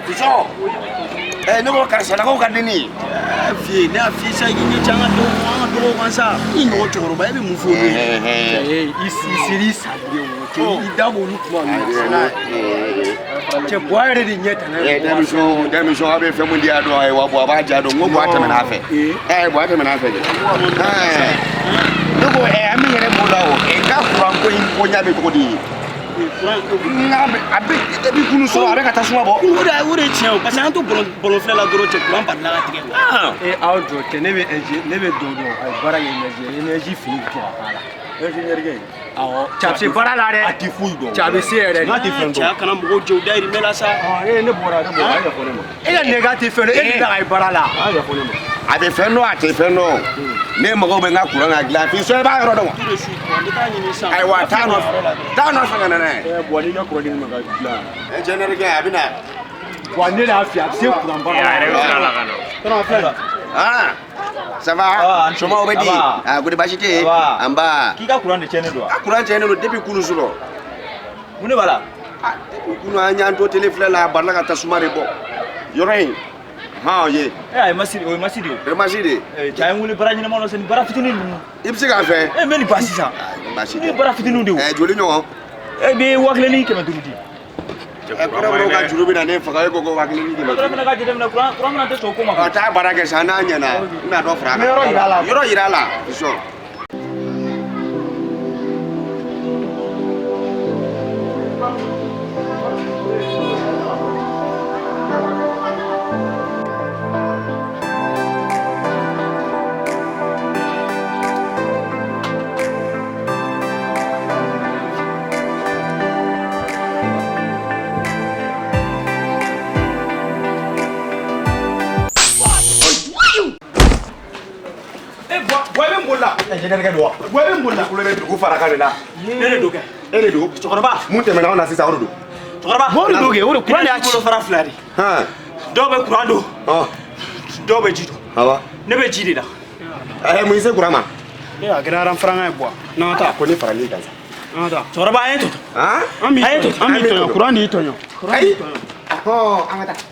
Fisɔn, ne ko karisalakaw ka denni. Fiye, ne y'a f'i ye sa, i k'i ɲɛ ci an ka dɔgɔ, an ka dɔgɔw kan sa. I ɲɔgɔn cɛkɔrɔba, e bɛ mun fɔ olu ye? I ser'i sadilen o cɛ, i da b'olu kuma ninnu na. Cɛ, Buwa yɛrɛ de ɲɛ tana ye. Denmisɛnw, denmisɛnw, aw bɛ fɛn mun di yan dɔn, ayiwa, Buwa b'a ja dɔn. N ko Buwa tɛmɛna a fɛ. Buwa tɛmɛna a fɛ dɛ. Ne ko an bɛ yɛrɛ b'o la o. N ka kuran ko in ko ɲɛ bɛ cogo di? Nka a bɛ depuis kunu sɔrɔ a bɛ ka tasuma bɔ. O de ye tiɲɛ o, parce que an to bɔlɔn filɛ la dɔrɔn, cɛ, kuran balila ka tigɛ. E, aw jɔ cɛ, ne bɛ ne bɛ dɔ dɔn, a ye baara kɛ énergie, énergie fini bɛ to ka k'a la. Ingénieur kɛ. Awɔ, cɛ, a bɛ se baara la dɛ. A tɛ foyi dɔn. Cɛ, a bɛ se yɛrɛ de. N'a tɛ fɛn dɔn. Cɛ, a kana mɔgɔw jɛ u dayirimɛ la sa. Ee, ne bɔra, ne bɔra, a ye yafa ne ma. E ka nɛgɛ tɛ fɛn dɔn, e bɛ taa ka ye baara la. A ye yafa ne ma. A bɛ fɛn dɔn, a tɛ fɛn dɔn. Ne mago bɛ n ka kuran ka dilan. Fisɔn, i b'a yɔrɔ dɔn wa? Tout de suite, n bɛ taa ɲini sisan. Ayiwa, taa nɔfɛ, taa nɔfɛ ka na n'a ye. Buwa, n'i ka kuran di ne ma ka dilan. Ingénieur kɛ, a bɛ na. Wa ne de y'a f'i ye, a bɛ se kuran baara la. A yɛrɛ bɛ sira la ka na. Kɔnɔ filɛ. Ah, ça va? Ah, Somaw bɛ di? ça va. Ah, ko di baasi tɛ yen? Ça va. An ba. K'i ka kuran de tiɲɛnen don wa? A kuran tiɲɛnen don depuis kunu surɔ. Mun de b'a la? Ah, depuis kunu an y'an to télé filɛ la, a balila ka tasuma de bɔ. Yɔrɔ in, hɔn ye. A ye masi, o ye masi de ye. O ye masi de ye. Cɛ, a ye n wele baara ɲɛnama dɔ, nin baara fitinin ninnu. I bɛ se k'a fɛ? N bɛ nin ban sisan. Baasi Nin ye tɛ. baara fitininw de ye o. Joli ɲɔgɔn? E bɛ 1500 di. Kɔrɔbɔrɔw ka juru bɛ na ne faga, e ko ko 1500. Dɔ fana ka jateminɛ, kuran fana tɛ sɔn o ko ma. Ɔ, taa baara kɛ sa, n'a ɲɛna, n bɛna dɔ fara a kan. Yɔrɔ yira a la. Yɔrɔ yira a la. Sɔn. Buwa, i bɛ n boli la. Ingénieur kɛ don wa? Buwa, i bɛ n boli la. Kulo bɛ dugu fara kan de la. Ne de don kɛ. E de don? Cɛkɔrɔba. Mun tɛmɛna anw na sisan, o de don. Cɛkɔrɔba. O de don kɛ, o de kuran de y'a ci. Bolo fara fila de. Han. Dɔw bɛ kuran don. Ɔ. Dɔw bɛ ji don. Awɔ. Ne bɛ ji de la. Mun y'i se kuran ma? A kɛra aranfarankan ye, Buwa. N'an ka taa. Ko ne faral'i kan sa. An ka taa. Cɛkɔrɔba, a ye n tɔtɔ. Han? An b'i A ye tɔɲɔ, an b'i tɔɲɔ, kuran de y'i tɔɲɔ. Ayi. Ɔhɔn, an ka taa.